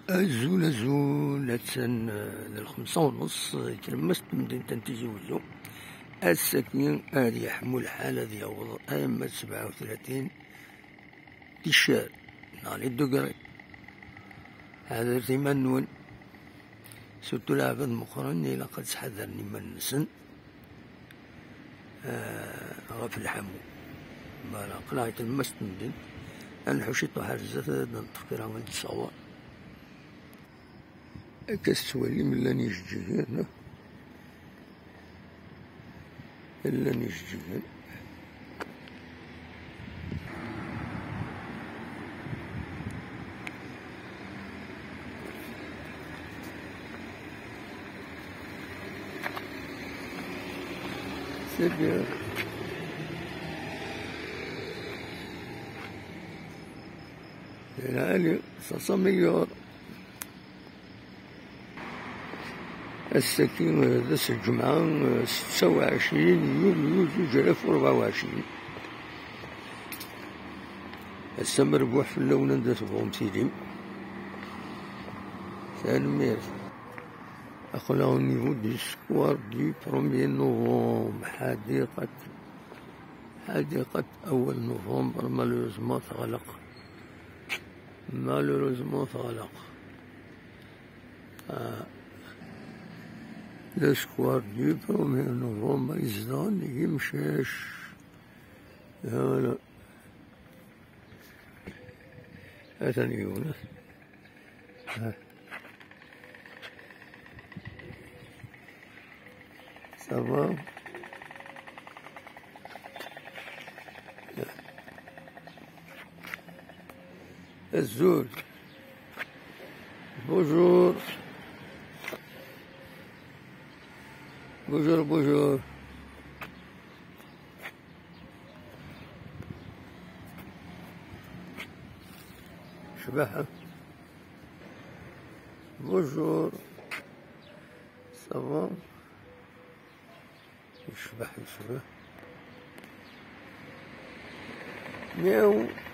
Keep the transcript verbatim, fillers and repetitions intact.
Azul, azul, attan, eh, d lxemsa u nneṣ, i tlemmast n temdint n Tizi Wezzu. Ass-agi ad yeḥmu lḥal ad yaweḍ arma d sebɛa u tlatin ticcert, neɣ les degrés. Ḥadret iman-nwen. Surtout lɛebad meqqren ilaq ad ttḥadaren iman-nsen, eh, ɣef lḥamu. Voilà, aql-aɣ i tlemmast n temdint. Ad nḥu ciṭuḥ ar zdat, ad neṭṭef kra n ttṣawer. Akka tettwalim llan ijeǧǧigen, llan ijeǧǧigen. C'est bien. Lɛali, ça s'améliore. Ass-agi, eh, d ass n lǧemɛa, eh, setta u ɛecrin yulyu zuǧ alaf u rebɛa u ɛecrin. Ass amerbuḥ fell-awen anda tebɣum tilim. Tanemmirt. Aql-aɣ au niveau du square du premier novembre, ḥadiqat, ḥadiqat awal novembre, malheureusement teɣleq. Malheureusement teɣleq. Ah. Le square du premier novembre i zedɣen Yimcac. Voilà. Atan yiwen. Ah. Ça va? Azul. Bonjour. Bonjour, bonjour. Cbaḥa. Bonjour. Ça va? Yecbeḥ, yecbeḥ. Miaw.